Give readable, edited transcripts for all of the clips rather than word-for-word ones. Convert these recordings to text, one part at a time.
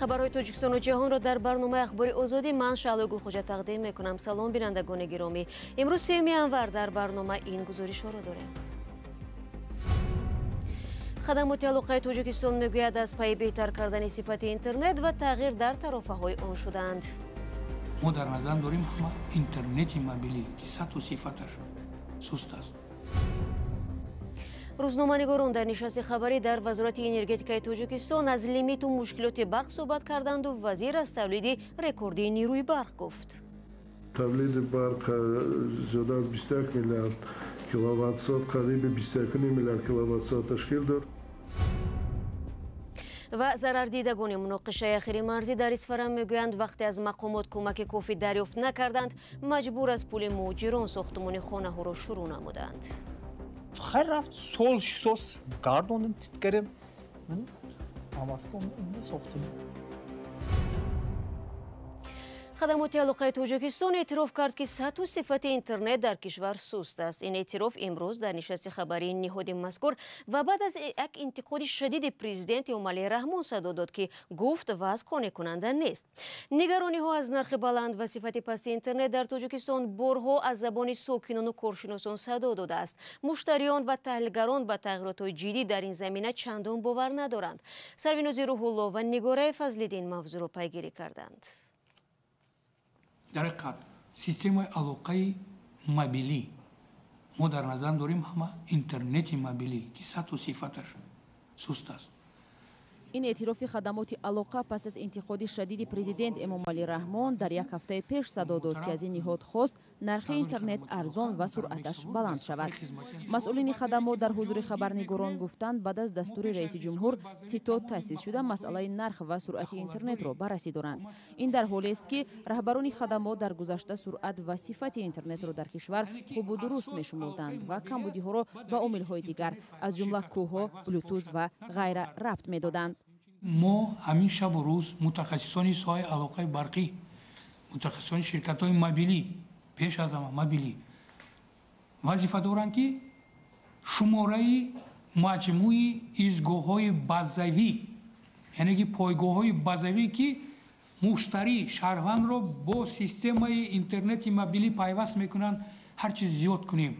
Хабарҳои Тоҷикистону ҷаҳонро дар барномаи Ахбори Озодӣ ман Шаҳлои Гулхоҷа тақдим мекунам. Салом, бинандагони гиромӣ. Имрӯз 3 январ дар барнома ин гузоришҳоро дорем. Хадамоти алоқаи Тоҷикистон мегӯяд, аз пайи беҳтар кардани сифати интернет ва тағйир дар тарофаҳои он шудаанд. Мо дар назар дорем ҳама интернети мобилӣ, ки сатҳу сифаташ суст аст. Рӯзноманигорон дар нишасти хабарӣ дар Вазорати энергетикаи Тоҷикистон аз лимиту мушкилоти барқ суҳбат карданду вазир аз тавлиди рекордии нерӯи барқ гуфт. Тавлиди барқ зиёда аз 21 миллиард киловатт-соат, қариби 21 миллиард киловатт-соат ташкил дод. Ва зарардидагони муноқишаи ахири марзӣ дар Исфара мегӯянд, вақте аз мақомот кӯмаки кофӣ дарёфт накарданд, маҷбур аз пули муҳоҷирон сохтумони хонаҳоро шурӯъ намуданд. Хайр, рафт сол шисос гардонем, титкарем, сохтем. Хадамоти алоқаи Тоҷикистон эътироф кард, ки сатҳу сифати интернет дар кишвар суст аст. Ин эътироф имрӯз дар нишасти хабарии ниҳоди мазкур ва баъд аз як интиқоди шадиди президент Эмомалӣ Раҳмон садо дод, ки гуфт, вазъ қонеъкунанда нест. Нигарониҳо аз нархи баланд ва сифати пасти интернет дар Тоҷикистон борҳо аз забони сокинону коршиносон садо додааст. Муштариён ва таҳлилгарон ба тағйиротҳои ҷиддӣ дар ин замина чандон бовар надоранд. Сарвинози Рӯҳулло ва Нигораи Фазлиддин мавзӯъро пайгирӣ карданд. Дар ҳақиқат, системаи алоқаи мобилӣ, мо дар назар дорем ҳама интернети мобилӣ, ки сатҳу сифаташ суст аст. Ин эътирофи хадамоти алоқа пас аз интиқоди шадиди президент Эмомалӣ Раҳмон дар як ҳафтаи пеш садо дод, ки аз ин ниҳод хост нархи интернет арзон ва суръаташ баланд шавад. Масъулини хадамот дар ҳузури хабарнигорон гуфтанд, баъд аз дастури раиси ҷумҳур ситод таъсис шуда, масъалаи нарх ва суръати интернетро баррасӣ доранд. Ин дар ҳолест, ки раҳбарони хадамот дар гузашта суръат ва сифати интернетро дар кишвар хубу дуруст мешумурданд ва камбудиҳоро ба омилҳои дигар, аз ҷумла кӯҳҳо, блютуз ва ғайра рабт медоданд. Мо ҳамин шабу рӯз мутахассисони соҳаи алоқаи барқӣ, мутахассисони ширкатҳои мобилӣ, пеш аз ҳама мобилӣ, вазифа доранд, ки шумораи маҷмӯи изгоҳҳои базавӣ, яъне ки пойгоҳҳои базавӣ, ки муштарӣ шаҳрвандро бо системаи интернети мобилӣ пайваст мекунанд, ҳар чиз зиёд кунем.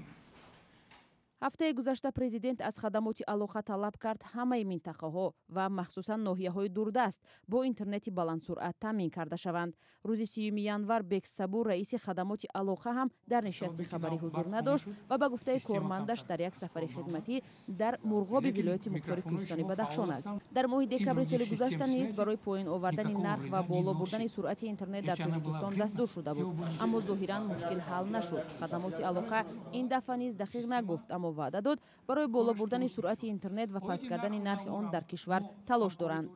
Ҳафтаи гузашта президент аз хадамоти алоқа талаб кард, ҳамаи минтақаҳо ва махсусан ноҳияҳои дурдаст бо интернети баландсуръат таъмин карда шаванд. Рӯзи 30 январ Бек Сабур, раиси хадамоти алоқа, ҳам дар нишасти хабарӣ ҳузур надошт ва ба гуфтаи кормандаш дар як сафари хидматӣ дар Мурғоби вилояти мухтори Кӯҳистони Бадахшон аст. Дар моҳи декабри соли гузашта низ барои поён овардани нарх ва боло бурдани суръати интернет дар Тоҷикистон дастур шуда буд, аммо зоҳиран мушкил ҳал нашуд. Хадамоти алоқа ин дафъа низ дақиқ нагуфт, аммо ваъда дод, барои боло бурдани суръати интернет ва паст кардани нархи он дар кишвар талош доранд.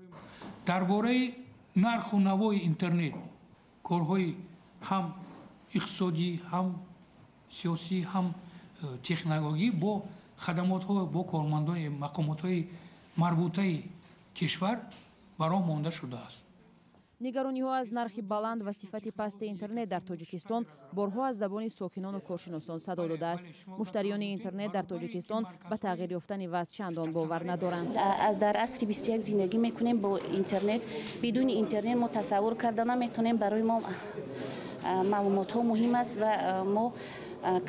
Дар бораи нарху навои интернет корҳои ҳам иқтисодӣ, ҳам сиёсӣ, ҳам технологӣ бо хадамотҳо, бо кормандони мақомотҳои марбутаи кишвар ба роҳ монда шудааст. Нигарониҳо аз нархи баланд ва сифати пасти интернет дар Тоҷикистон борҳо аз забони сокинону коршиносон садо додааст. Муштариёни интернет дар Тоҷикистон ба тағйир ёфтани вазъ чандон бовар надоранд. Дар асри 21 зиндагӣ мекунем бо интернет. Бидуни интернет мо тасаввур карда наметонем. Барои мо маълумотҳо муҳим аст ва мо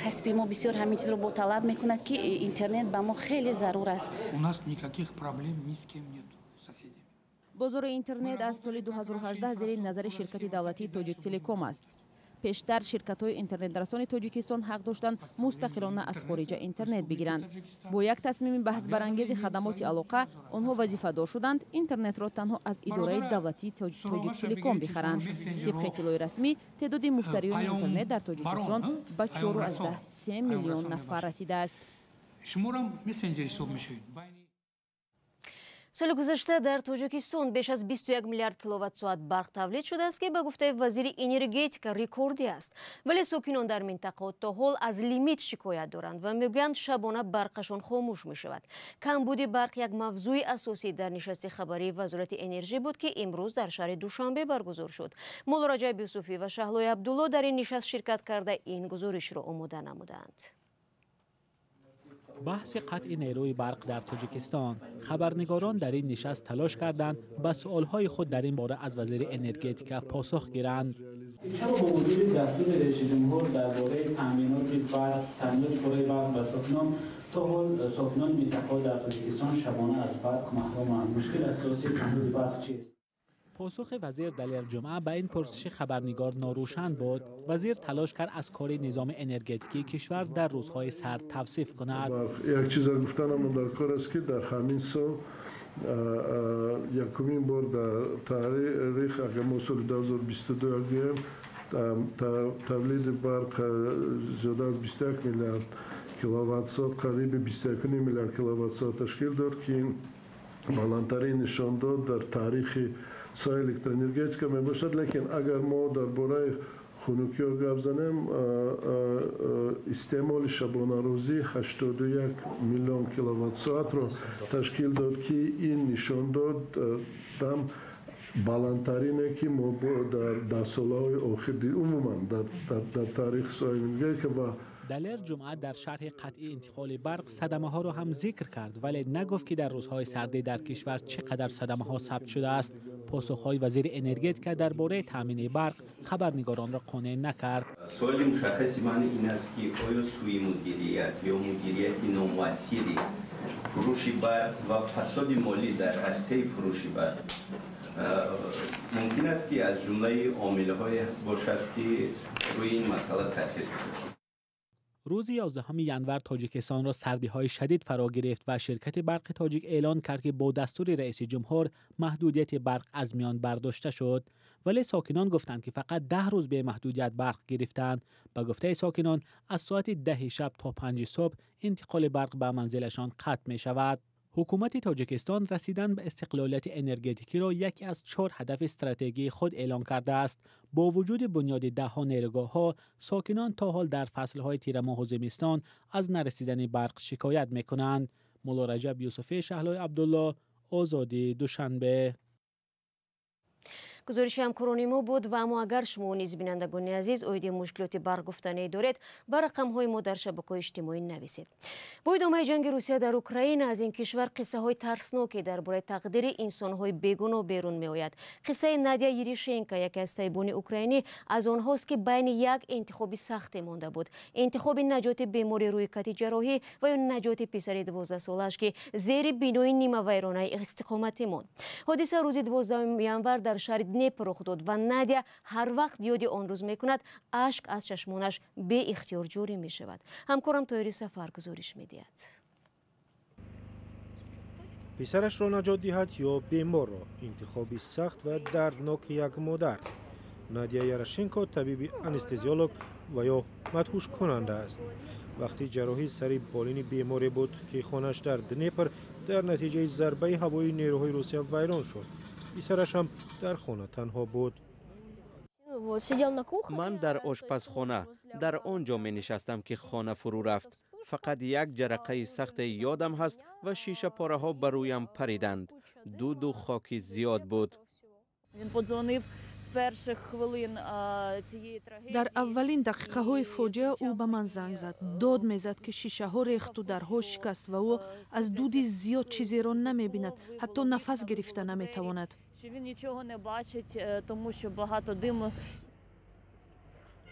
касби мо бисёр ҳамин чизро бо талаб мекунад, ки интернет ба мо хеле зарур аст. У нас никаких проблем ни с кем нет, соседями. Бозори интернет аз соли 2018 зери назари ширкати давлатии Тоҷиктелеком аст. Пештар ширкатҳои интернетрасони Тоҷикистон ҳақ доштанд мустақилона аз хориҷа интернет бигиранд. Бо як тасмими баҳсбарангези хадамоти алоқа онҳо вазифадор шуданд интернетро танҳо аз идораи давлатии Тоҷиктелеком бихаранд. Тибқи иттилои расмӣ, теъдоди муштариёни интернет дар Тоҷикистон ба 4,3 миллион нафар расидааст. Шуморам мессенҷер ҳисоб мешавед. Соли гузашта дар Тоҷикистон беш аз 21 миллиард киловатт-соат барқ тавлид шудааст, ки ба гуфтаи вазири энергетика рекордӣ аст. Вале сокинон дар минтақа то ҳол аз лимит шикоят доранд ва мегӯянд, шабона барқашон хомӯш мешавад. Камбуди барқ як мавзӯи асосӣ дар нишасти хабарии Вазорати энержӣ буд, ки имрӯз дар шаҳри Душанбе баргузор шуд. Мулло Раҷаб Юсуфӣ ва Шаҳлои Абдулло дар ин нишаст ширкат карда, ин гузоришро омода намуданд. Баҳси қатъи нерӯи барқ дар Тоҷикистон. Хабарнигорон дар ин нишаст талош карданд ба суолҳои худ дар ин бора аз вазири энергетика посух гиранд. Чаро бо вуҷуди дастури раиси ҷумҳур дар бораи таъминоти барқ, таъминоти пурраи барқ ба сокинон, то ҳол сокинони минтақаҳо дар Тоҷикистон шабона аз барқ маҳруманд? Мушкили асосии камбуди барқ чист? Посухи вазир Далер Ҷумъа ба ин пурсиши хабарнигор норӯшан буд. Вазир талош кард аз кори низоми энергетикии кишвар дар рӯзҳои сард тавсиф кунад. Як чиза гуфтанамон дар кор аст, ки дар ҳамин сол якумин бор дар таърих, агар мо соли 2022 гӯем, тавлиди барқ зиёда аз 21 миллиард киловатт-соат, қариби 21 миллиард киловатт-соат ташкил дод, ки ин баландтарин нишондод дар таърихи соҳаи электроэнергетика мебошад. Лекин агар мо дар бораи хунукиҳо гап занем, истеъмоли шабонарӯзӣ 81 миллион киловатт-соатро ташкил дод, ки ин нишондод дам баландтарине, ки мо дар даҳсолаҳои охир умуман дар таърихи соҳаи энергетика. Ва Далер Ҷумъа дар шарҳи қатъи интиқоли барқ садамаҳоро ҳам зикр кард, вале нагуфт, ки дар рӯзҳои сардӣ дар кишвар чӣ қадар садамаҳо сабт шудааст. Посухҳои вазири энергетика дар бораи таъмини барқ хабарнигоронро қонеъ накард. Суоли мушаххаси ман ин аст, ки оё сӯи мудирият ё мудирияти номуассири фурӯши барқ ва фасоди молӣ дар арсаи фурӯши барқ мумкин аст, ки аз ҷумлаи омилҳое бошад, ки рӯи ин масъала таъсир гузошт? Рӯзи 11 январ Тоҷикистонро сардиҳои шадид фаро гирифт ва ширкати барқи тоҷик эълон кард, ки бо дастури раиси ҷумҳур маҳдудияти барқ аз миён бардошта шуд. Вале сокинон гуфтанд, ки фақат 10 рӯз бемаҳдудият барқ гирифтанд. Ба гуфтаи сокинон, аз соати 10-и шаб то 5-и субҳ интиқоли барқ ба манзилашон қатъ мешавад. Ҳукумати Тоҷикистон расидан ба истиқлолияти энергетикиро яке аз чор ҳадафи стратегии худ эълон кардааст. Бо вуҷуди бунёди даҳҳо нерӯгоҳҳо, сокинон то ҳол дар фаслҳои тирамоҳу зимистон аз нарасидани барқ шикоят мекунанд. Мулло Раҷаб Юсуфӣ, Шаҳлои Абдулло, Озодӣ, Душанбе. Гузориши ҳамкорони мо буд. Ва аммо агар шумо низ, бинандагони азиз, оиди мушкилоти барқ гуфтанӣ доред, ба рақамҳои мо дар шабакаҳои иҷтимоӣ нависед. Бо идомаи ҷанги Русия дар Украина, аз ин кишвар қиссаҳои тарсноке дар бораи тақдири инсонҳои бегуноҳ берун меояд. Қиссаи Надя Ерешенко, яке аз табибони украинӣ, аз онҳост, ки байни як интихоби сахте монда буд: интихоби наҷоти бемори рӯи кати ҷарроҳӣ ва ё наҷоти писари 12-солааш, ки зери бинои нимавайронаи истиқоматӣ монд. Ҳодиса рӯзи 12 январ дар шаҳри Днепр рух дод ва Надя ҳар вақт ёди он рӯз мекунад, ашк аз чашмонаш беихтиёр ҷорӣ мешавад. Ҳамкорам Тоҳири Сафар гузориш медиҳад. Писарашро наҷот диҳад ё беморро? Интихоби сахт ва дардноки як модар. Надя Ярошенко табиби анестезиолог ва ё мадҳушкунанда аст. Вақти ҷарроҳӣ сари болини беморе буд, ки хонаш дар Днепр дар натиҷаи зарбаи ҳавоии нерӯҳои Русия вайрон шуд. Писараш ҳам дар хона танҳо буд. Ман дар ошпазхона дар он ҷо менишастам, ки хона фурӯ рафт. Фақат як ҷарақаи сахте ёдам ҳаст ва шишапораҳо ба рӯям париданд. Дуду хоки зиёд буд. Дар аввалин дақиқаҳои фоҷиа ӯ ба ман занг зад, дод мезад, ки шишаҳо рехту дарҳо шикаст ва ӯ аз дуди зиёд чизеро намебинад, ҳатто нафас гирифта наметавонад.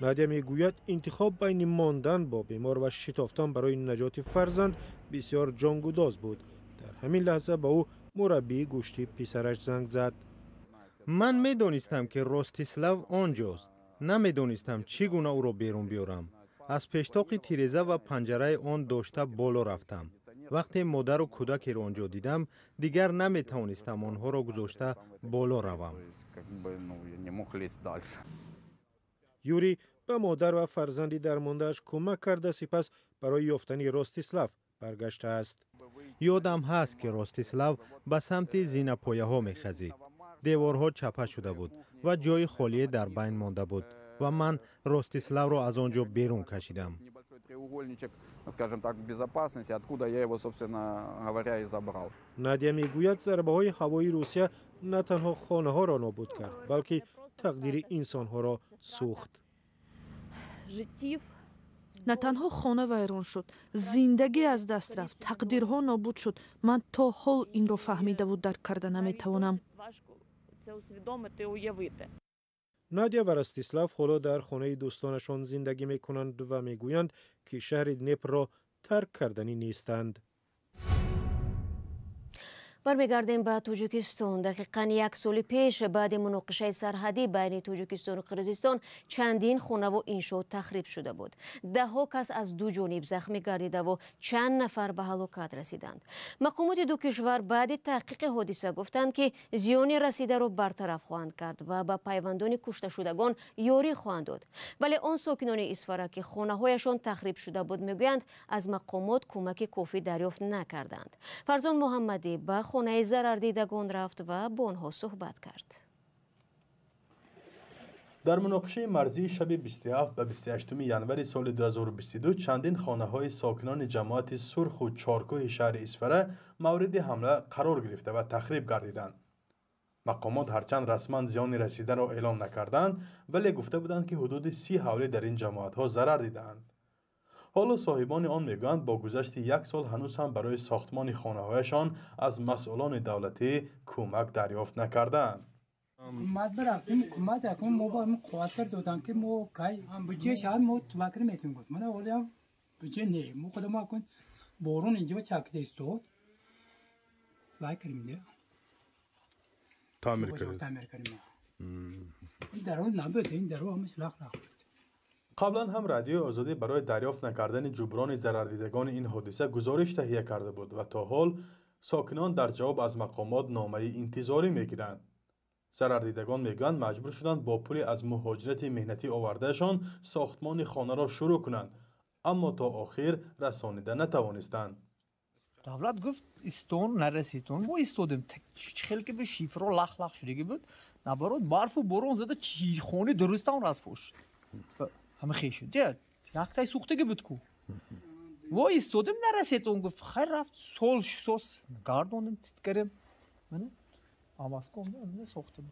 Надя мегӯяд, интихоб байни мондан бо бемор ва шитофтан барои наҷоти фарзанд бисёр ҷонгудоз буд. Дар ҳамин лаҳза ба ӯ мураббии гӯшти писараш занг зад. Ман медонистам, ки Ростислав он ҷост. Намедонистам, чӣ гуна ӯро берун биёрам. Аз пештоқи тиреза ва панҷараи он дошта боло рафтам. Вақте модару кӯдакеро он ҷо дидам, дигар наметавонистам онҳоро гузошта боло равам. Юрий ба модар ва фарзанди дармондааш кӯмак карда, сипас барои ёфтани Ростислав баргаштааст. Ёдам ҳаст, ки Ростислав ба самти зинапояҳо мехазид. Деворҳо чапа шуда буд ва ҷои холие дар байн монда буд ва ман Ростиславро аз он ҷо берун кашидам. Надя мегӯяд, зарбаҳои ҳавоии Русия на танҳо хонаҳоро нобуд кард, балки тақдири инсонҳоро сӯхт. На танҳо хона вайрон шуд, зиндагӣ аз даст рафт, тақдирҳо нобуд шуд. Ман то ҳол инро фаҳмидаву дарк карда наметавонам. Надя ва Ростислав ҳоло дар хонаи дӯстонашон зиндагӣ мекунанд ва мегӯянд, ки шаҳри Днепроро тарк карданӣ нестанд. Бармегардем ба Тоҷикистон. Дақиқан як соли пеш баъди муноқишаи сарҳадӣ байни Тоҷикистону Қирғизистон чандин хонаву иншоот тахриб шуда буд. Даҳҳо кас аз ду ҷониб захмӣ гардидаву чанд нафар ба ҳалокат расиданд. Мақомоти ду кишвар баъди таҳқиқи ҳодиса гуфтанд, ки зиёни расидаро бартараф хоҳанд кард ва ба пайвандони кушташудагон ёрӣ хоҳанд дод. Вале он сокинони Исфара, ки хонаҳояшон тахриб шуда буд, мегӯянд, аз мақомот кӯмаки кофӣ дарёфт накарданд. Фарзон Муҳаммадӣ ба хонаи зарардидагон рафт ва бо онҳо суҳбат кард. Дар муноқишаи марзии шаби 27 ба 28 январи соли 2022 чандин хонаҳои сокинони ҷамоати Сурху Чоркӯҳи шаҳри Исфара мавриди ҳамла қарор гирифта ва тахриб гардиданд. Мақомот ҳарчанд расман зиёни расидаро эълон накарданд, вале гуфта буданд, ки ҳудуди 30 ҳавлӣ дар ин ҷамоатҳо зарар дидаанд. Ҳоло соҳибони он мегӯянд, бо гузашти як сол ҳанӯз ҳам барои сохтмони хонаҳояшон аз масъулони давлатӣ кӯмак дарёфт накардаанд. Кӯмак бирафтем, кӯмак акун мо ба қоғаз кард доданд, ки мо кай буҷа шаҳр мо вакил метем гуфт. Мана ҳолиам буҷа не, мо худамо акун борон инҷо чакида истод. Вай кардем де. Таъмир кардем. Таъмир кардем. Ин даро набуд, ин даро ҳамаш лақ-лақ. Қаблан ҳам Радиои Озодӣ барои дарёфт накардани ҷуброни зарардидагони ин ҳодиса гузориш таҳия карда буд ва то ҳол сокинон дар ҷавоб аз мақомот номаи интизорӣ мегиранд. Зарардидагон мегӯянд, маҷбур шуданд бо пули аз муҳоҷирати меҳнатӣ овардаашон сохтмони хонаро шурӯъ кунанд, аммо то охир расонида натавонистанд. Давлат гуфт, истон нараситон, мо истодем. Хеле ки шифро лах-лах шудагӣ буд, наоборот барфу борон зада хони дурустам расфо шуд. Ҳама хеш шуд. Яктай сӯхтагӣ буд ку. Во истодем, нарасед, он гуфт, хайр рафт, сол сос гардондем, тит кардем. Мана амаском сохтем.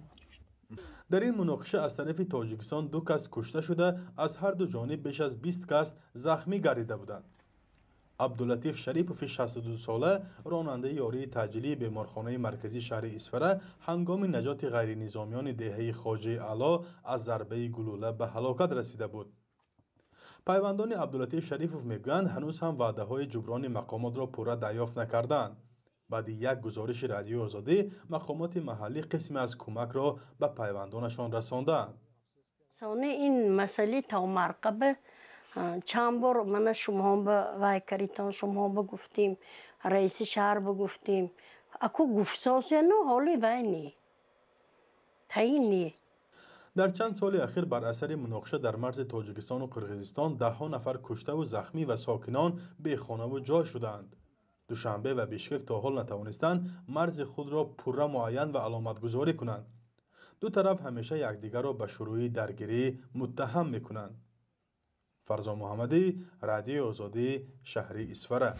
Дар ин муноқиша аз тарафи Тоҷикистон ду кас кушта шуда, аз ҳар ду ҷониб беш аз 20 кас захмӣ гардида буданд. Абдулатиф Шарипови 62сола, ронандаи ёрии таъҷилии беморхонаи марказии шаҳри Исфара, ҳангоми наҷоти ғайринизомиёни деҳаи Хоҷаи Аъло аз зарбаи гулӯла ба ҳалокат расида буд. Пайвандони Абдулатиф Шарипов мегӯянд, ҳанӯз ҳам ваъдаҳои ҷуброни мақомотро пурра дарёфт накардаанд. Баъди як гузориши Радиои Озодӣ мақомоти маҳаллӣ қисме аз кӯмакро ба пайвандонашон расондаанд. Сони ин масъалаи тавмарқаба чанд бор мана шумоҳо ба вай каритон, шумоҳо ба гуфтем, раиси шаҳр ба гуфтем. Аку гуфтсозену ҳоли вай не, таъин не. Дар чанд соли ахир бар асари муноқиша дар марзи Тоҷикистону Қирғизистон даҳҳо нафар куштаву захмӣ ва сокинон бехонаву ҷой шудаанд. Душанбе ва Бишкек то ҳол натавонистанд марзи худро пурра муайян ва аломатгузорӣ кунанд. Ду тараф ҳамеша якдигарро ба шурӯи даргирӣ муттаҳам мекунанд. Фарзон Муҳаммадӣ, Радиои Озодӣ, шаҳри Исфара.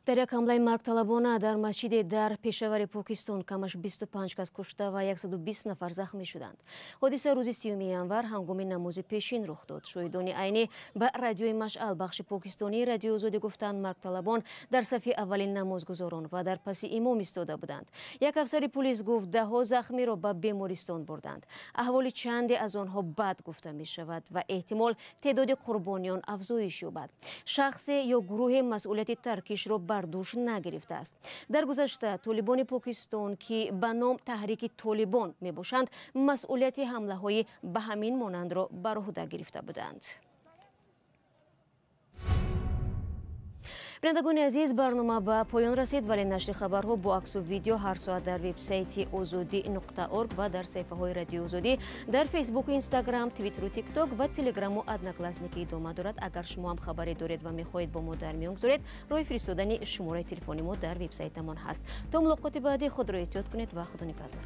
Дар як ҳамлаи маргталабона дар масҷиде дар Пешавари Покистон камаш 25 кас кушта ва 120 нафар захмӣ шуданд. Ҳодиса рӯзи 30 январ ҳангоми намози пешин рух дод. Шоҳидони айнӣ ба радиои Машъал, бахши покистонии Радиои Озодӣ гуфтанд, маргталабон дар сафи аввали намозгузорон ва дар паси имом истода буданд. Як афсари пулис гуфт, даҳҳо захмиро ба бемористон бурданд. Аҳволи чанде аз онҳо бад гуфта мешавад ва эҳтимол теъдоди қурбониён афзоиш ёбад. Шахсе ё гурӯҳе масъулияти таркишро бар дӯш нагирифтааст. Дар гузашта толибони Покистон, ки ба ном Таҳрики Толибон мебошанд, масъулияти ҳамлаҳои ба ҳамин монандро бар уҳда гирифта буданд. Бинандагони азиз, барнома ба поён расид, вале нашри хабарҳо бо аксу видео ҳар соат дар вебсайти озодӣ.орг ва дар саҳифаҳои Радиои Озодӣ дар Фейсбуку, Инстаграм, Твиттеру, Тикток ва Телеграму Одноклассники идома дорад. Агар шумо ҳам хабаре доред ва мехоҳед бо мо дар миён гузоред, роҳи фиристодани шумораи телефони мо дар вебсайтамон ҳаст. То мулоқоти баъдӣ худро эҳтиёт кунед ва худо нигаҳдор.